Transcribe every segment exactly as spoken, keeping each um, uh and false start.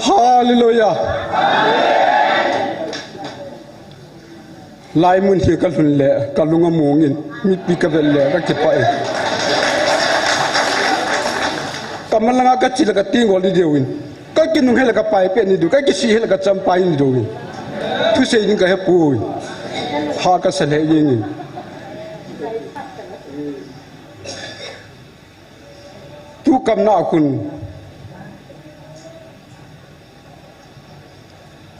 Hallelujah. Laimun hi ka lhun le, ka lung a mongin, mipi ka vel le, ka kipah e. Ka malanga ka chi le ka tingol ni deuin. Ka kinung he le ka pai pe ni deu, ka kisi he le ka champai ni deuin. Thusei ding ka he pui. Ha ka sa le yengin. Tu kamna khun.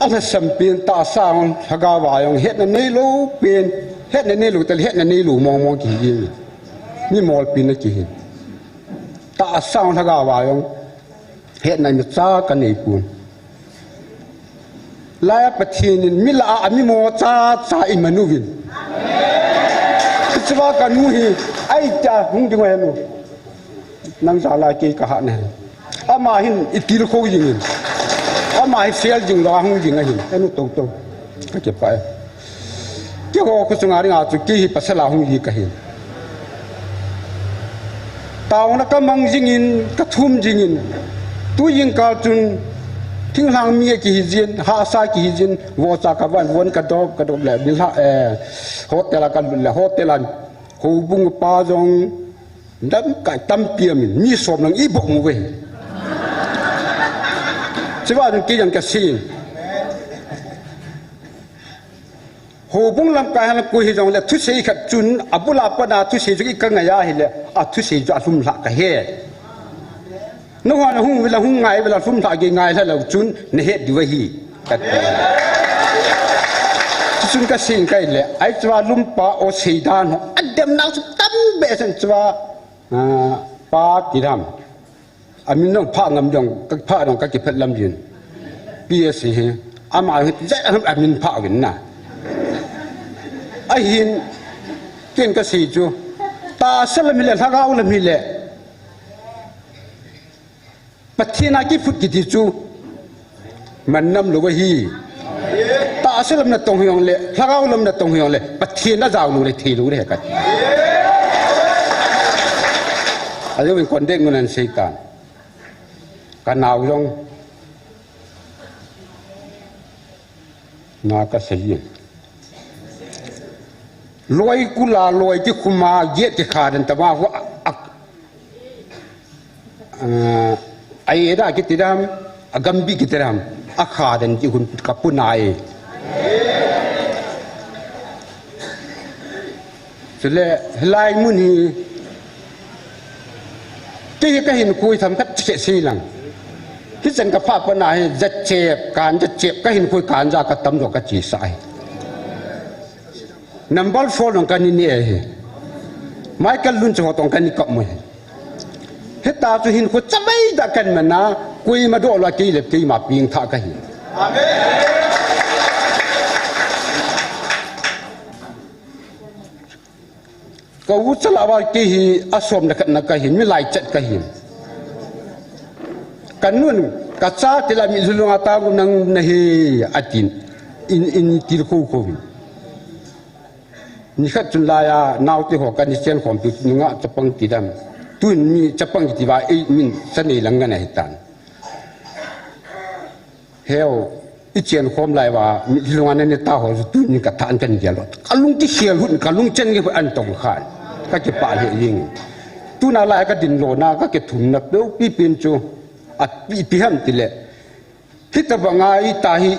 A lhasam pen tahsa hung lhagao a jong hetna neilou pen, hetna neilou tel, hetna neilou mong mong kihi. Mi molpi na kihi. Tahsa hung lhagao a jong hetna imacha ka nei pon. Laiya Pathen in mi lah a mi mo cha cha i man uvin. Hicheva ka nu hi, ai ta hung ding hen u. Nang jal a kei ka hahna hi. Ama hin i tilkhou jingin. Ama hi fail jing lou a hung jing ahin. Enu tou tou. Ka kipah e. Keiho kho chunga dinga chu kei hi pasal a hung ji ka hin. Taona ka mang jingin, ka thum jingin. Tu jingkah chun thinglhang mi a kihi jin, hahsa kihi jin, vohcha ka van, von ka dop, ka dop le, bilha, eh, hotel a ka lut le, hotel a houbung pa jong, Lamkai tampi amin, mi som lang i bok mu ve. Chuva jong kei jong ka sin. Houbung lamkai hana koi hi jong le thusei khat chun, abul a pat a thusei chu i ka ngai a hile, a thusei chu a lhum lha ka he. Nangho na hung vela hung ngai vela lhum lha kei ngai lha lou chun, na het diu ahi. Ka ti. Chuchun ka sin kai le, ai chua lumpa o seidan ho, a demnau chu tam behseh chua, ah, pa ti dam. Amin jong pha ngam jong, ka pha jong ka kiphet lam jin. P S hi, ama hi, zai ham amin pha uvin na. Ahin, ken ka sei chu, tahsa lam hile, lhagao lam hile. Pathen a kiphut kiti chu man nam lou ahi. Tahsa lam natong hijongle, lhagao lam natong hijongle, Pathen a jao lou le thei lou le he ka. Ajo in contact mun an sei tan. Ka nao jong. Na ka sei in. Loi kula, loi kikhuma, giet kikha den tama hu a, a, a, a eda kiti dam, a gambi kiti dam, a kha den ki hun ka punai. Chule, hilai mun hi, kei hi ka hinkho hi themkhat cheh sei lang. Hichan ka pha pat na hi, jachep, kan jachep, ka hinkho hi kan ja ka tamjo ka chesa hi. Number four jong ka ni ne hi. Michael Lun chu ho tong ka ni kap mo hi. Hita chu hinkho chavai da kan mana, koima doh lou a kei le keima peng tha ka hi. Amen. Ka u chala va kei hi a som le khat na ka hin, mi lai chat ka hin. Ka nun, ka chate la mitlhi lung a ta u nang na hi a tin. In, in tilkhou khou in. Nikhat chun laiya, naote ho ka ni chen khompi nunga chapang ti dam. Tun mi chapang ti va, ei min sa nei lang ngan ahi tan. Heu, i chen khom lai va, mitlhi lung a na ne ta ho, tun ni ka than kan gel lo. Ka lung kikhel hut, ka lungchen nge hut an tong khan. Ka kipah lheh jing. Tuna lai ka din lona, ka kithum na peupi pen chu. A pi, ipi ham ti le. Hitabanga i ta hi,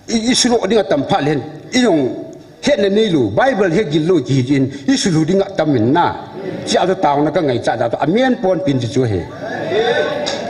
i, i sulo ding a tam pha len. I jong hetna nei lou, Bible he gil lou kihi jin, i sulu ding a tam in na. Chia chu taona ka ngaicha da chu, amen pon pen chu chu he.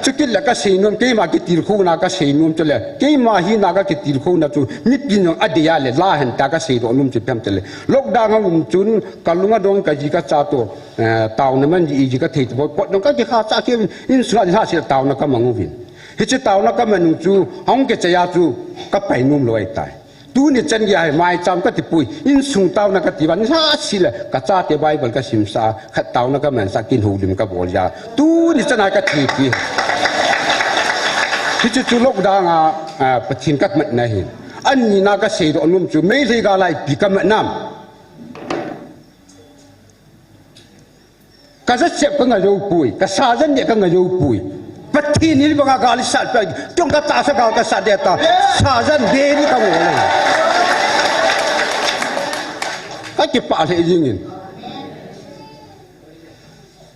Chukit le ka sei nom, keima kitilkhouna ka sei nom chu le, keima hina ka kitilkhouna chu, mipin jong a dei a le, la hen ta ka sei doh nom chu pem te le. Lockdown a um chun, ka lung a dong ka ji ka cha to, eh, taona man ji i ji ka thei to, pot dong ka kikha cha kei, insunga ji ha sia taona ka mang uvin. Hiche taona ka man u chu, hung kichai a chu, ka pai nom lou ahi tai. Tuni chan gei a hi maicham ka ti pui, insung taona ka ti va, nisa sile, ka chate Bible ka simsa, khat taona ka mansa, kin houlim ka bol ja. Tuni chan a ka thi pi. Hiche chu lockdown a, a, Pathen ka mat na hin. Ani na ka sei doh nom chu, Meitei gal a ipi ka mat nam. Ka jachep ka nga jou poi, ka sajan de ka nga jou poi. Pathen in banga gal isat pe, tiong ka tahsa gal ka sat de ta, sajan de ni ka mo le. Ka kipah le jingin.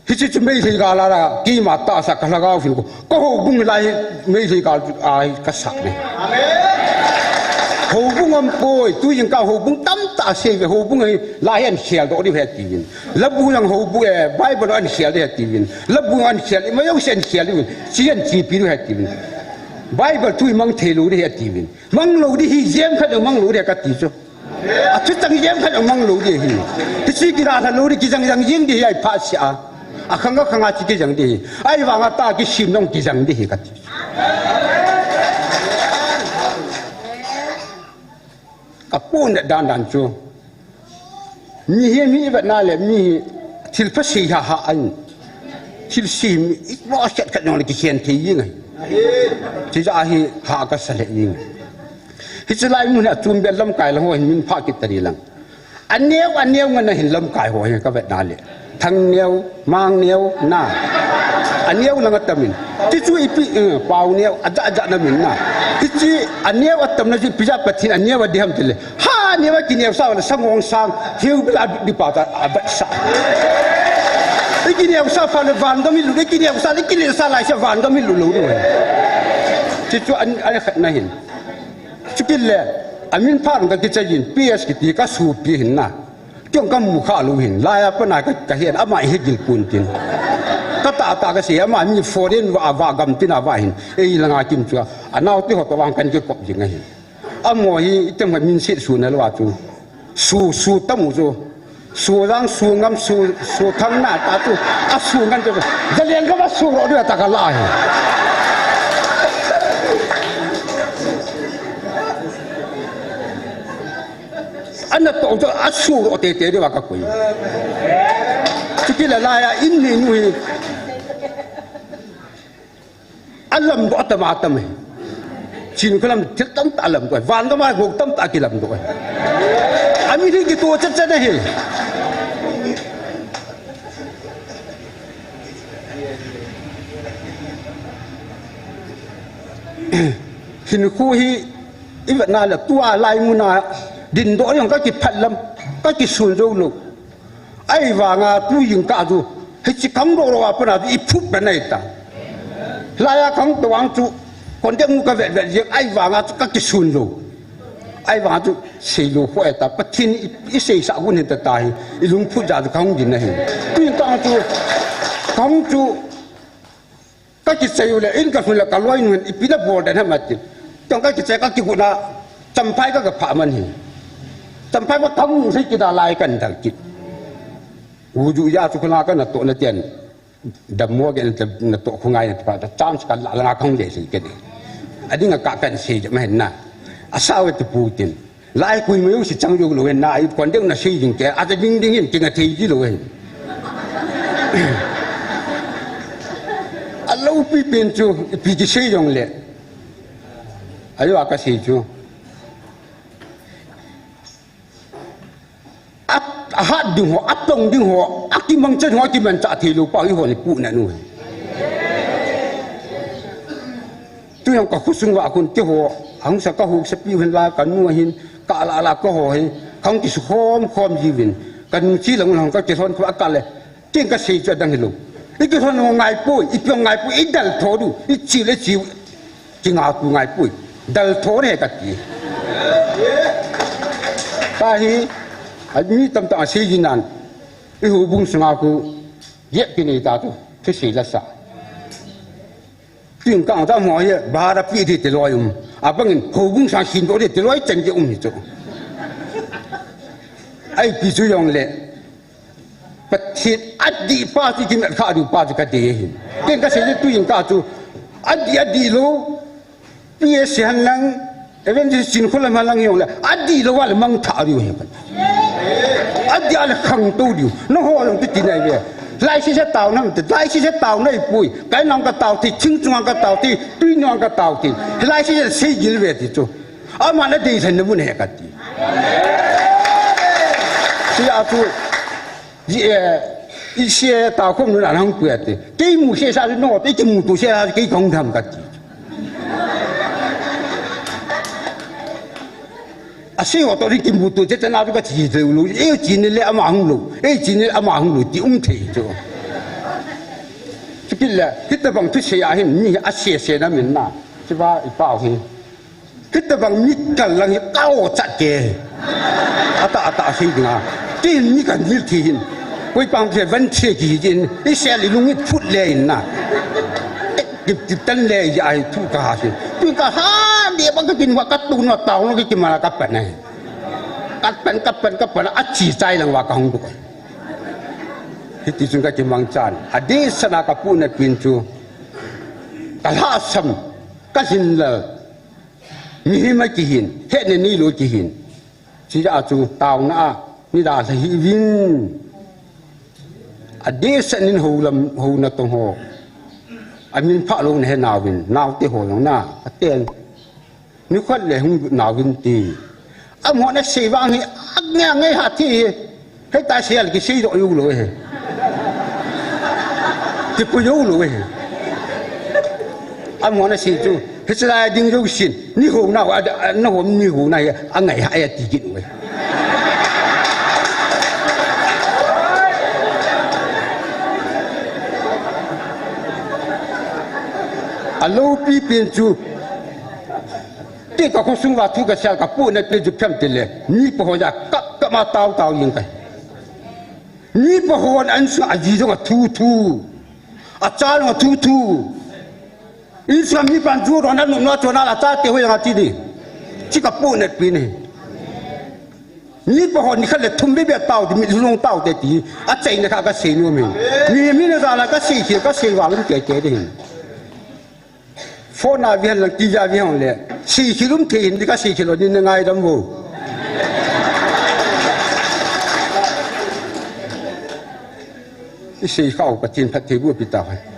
Hiche chu Meitei gal a la, keima tahsa ka lhagao hin ko. Ka houbung lai Meitei gal a ka sat ne. Houbung aum poi, tu jingkah houbung tamtah sei ve, houbung hi lai an khel doh di ve ti vin. Labu jong houbung, eh, Bible an khel di ti vin. Labu an khel, ima jong sen khel di vin. Chi an chi pi di ti vin. Bible thu mang thei lou di ti vin. Mang lou di hi jem khat mang lou di ka ti chu. A chu tang jem khat mang lou di hi. Hiche kila lha lou di kijang jang jing di hi ai pha sia. A khang a khang a chi kijang di hi. Ahivanga ta kisim nong kijang di hi ka ti. Ka pun dan dan chu. Mi hi mi vet na le mi hi thil pha sei ha ha an. Thil sei mi i mo set khat nong le kikhen thei jing ai. Ti ja hi ha ka sa le jing. Hiche lai mun a chun bel lamkai la ho hin min pha kit ta di lang. Aneo, aneo ngan a hin lamkai ho hin ka vet na le. Thang neo, mang neo, na. Aneo lang atamin. Ti chu ipi, eh, pau neo, aja, aja na min na. Ti chu aneo atam na chu ipi ja Pathen aneo a di ham ti le. Ha, neo a kineo sa le sangong sang, hiu bila di pa ta, a bat sa. I kineo sa fa le van gam i lu, i kineo sa le kineo sa lai sa van gam i lu lo. Ti chu an, an khat na hin. Chukit le, amin pha ka kichai jin, P S kiti ka supi hin na. Tiong ka mu kha lou hin, lai a pat na ka, ka hin, ama hi gil pun tin. Ka ta ta ka sei, ama mi foreign va, va gam tin a va hin, ei langa kim chu, anao ti ho to vang kan kikop jing a hin. Amo hi, item ka min sit su na lou a chu. Su, su tam u chu. Su jang, su ngam, su, su thang na ta chu, a su ngan chu, jalen ka va su ro dia ta ka la hi. Ana to chu, a su ro te te dia ka koi. Chukit le lai a, in ni nu hi. A lam doh a tam a tam e. Chin ka lam thil tamtah a lam doh e. Van gam a ho tamtah a kilam doh e. A mi hi kito chat chat e hi. Hinkho hi i vet na le tua lai mun a din doh jong ka kiphat lam, ka kisun jou lou. Ahivanga tu jingkah chu, hiche kang ro ro a pat na chu i phup na nei ta. Lai a kang to ang chu, kon dek mu ka vet vet jeng, ahivanga chu ka kisun lou. Ahivanga chu, sei lou ho e ta, Pathen i, i seisah gun hin ta ta hi, i lungphut ja chu ka hung din na hi. Tu jingkah chu, kang chu, Ka kichai u le, in ka lhun le, ka loi nun, ipi na bol den ham ati. Tong ka kichai, ka kigot na, Champhai ka, ka phah man hi. Champhai pa tam sei kida lai kan dal kit. Uju ya chu khuna ka na to na tian. Dam mo ke na to khungai na pa, ta chance ka la, la ka hung le sei ke de. Ading a ka kan sei je ma hen na. Asa we tu pu tin. Lai kui mai u si chang jou lou hen na, i kon deu na sei jing ke, a ta ding ding hin, kinga thei ji lou hen. A lou pi pen chu, ipi kisei jong le. Ajo a ka sei chu. A, a hat ding ho, a tong ding ho, a kimangcha ho, a kimancha thei lou pa, i ho ni pu na nu hen. Tu jong ka khosung va khun ti ho, hangsa ka huk sa pi hen la ka nu hin, ka la la ka ho hin, khang kisu khom khom ji vin. Ka nu chi lang lang ka kithon khu a ka le, tin ka sei chu adang hi lou. I kithon ho ngai poi, i piong ngai poi, i dal tho du, i chi le chi, kinga ku ngai poi. Dal tho re ka ti. Ta hi, a mi tam ta sei ji nan, i houbung sunga khu, ye ki nei ta tu, ki sei la sa. Tin ka ta mo ye, bara pi di ti loi um. Abang in, houbung sang sin do di ti loi chen di um ni chu. Ai pi chu jong le. Pathen adih pa chu kimat kha ding pa chu ka dei hin. Tin ka sei tu in ka chu. Adih, adih lou. Pi e si han lang. Even si sin khu lam han lang jong le. Adih lou va le mang tha diu hin. Adih a le khang to diu. Nangho jong ti ti nai ve. Lai si se tao nam ti. Lai si se tao nai pui. Kai nang ka tao ti. Ching chung ka tao ti. Tui nang ka tao ti. Lai si se sei gil ve ti chu. Ama na dei than na mun he ka ti. Si a chu. Ji e. Ise ta khom nu na hung pui ati. Kei mu se sa no, te ki mu tu se sa kei kong tham kati. Ase o to ri ki mu tu che na ka chi de lu. E chi ni le ama hung lu. E chi ni le ama hung lu ti um thei chu. Chu ki le, hita bang thu se ya hin ni a se se na min na. Chi ba i pau hin. Hitabang mi kal lang hi ka o chat ke. Ata, ata sei dinga. Tin mi kan hil thi hin. Koi pang the van che ki hin. I sel i lung i phut le in na. Ki, ki tan le i ai thu ka ha si. Tu ka ha ni ba ka kin wa ka tu no ta no ki ki ma ka pan ai. Ka pan, ka pan, ka pan a chi chai lang wa ka hung du. Hiti chun ka ki mang chan. A de sana ka pu na pin chu. Ka la sam. Ka hin la. Mihem a kihin, hetna neilou kihin. Chijeh a chu taona a, nidalha hih uvin. Adehset in houlam, hou natong ho. Amin phah lou nahe nauvin, naote ho jong na, aten. Nikhat le hung nauvin ti. Amahon asei vang hi, angai, angai hat hi. Hei ta sei a le kisei doh jou lou e. Kipui jou lou e. Amahon asei chu. Hiche lai a ding jousen. Ni hou na, a, a, na hou ni hou na hi. Angai ha e ti kit lou e. Aloupi pen chu. Ti ka khosung uva thu ka sei a ka pu na pi chu phem tile. Ni pa ho ja kap kap ma tao tao jing kai. Mipa hon insung a ji jong a thu thu. A cha jong a thu thu. Insung a mipan ju ron a nung no chon a la chate ho jong a ti di. Chi ka pu net pi ni. Mipa hon nikhat le thum bebe tao di, mi lung tao te ti. Achaina kha ka sei nom e. Mi, mi na ja la ka sei, ka sei val um te te di. Phone a vei hen lang, T V a vei hen le. Seikhel um thei hin, ti ka seikhel lou, ni na ngaidam vo. I sei khau Pathen phattheiboh pi tauhen.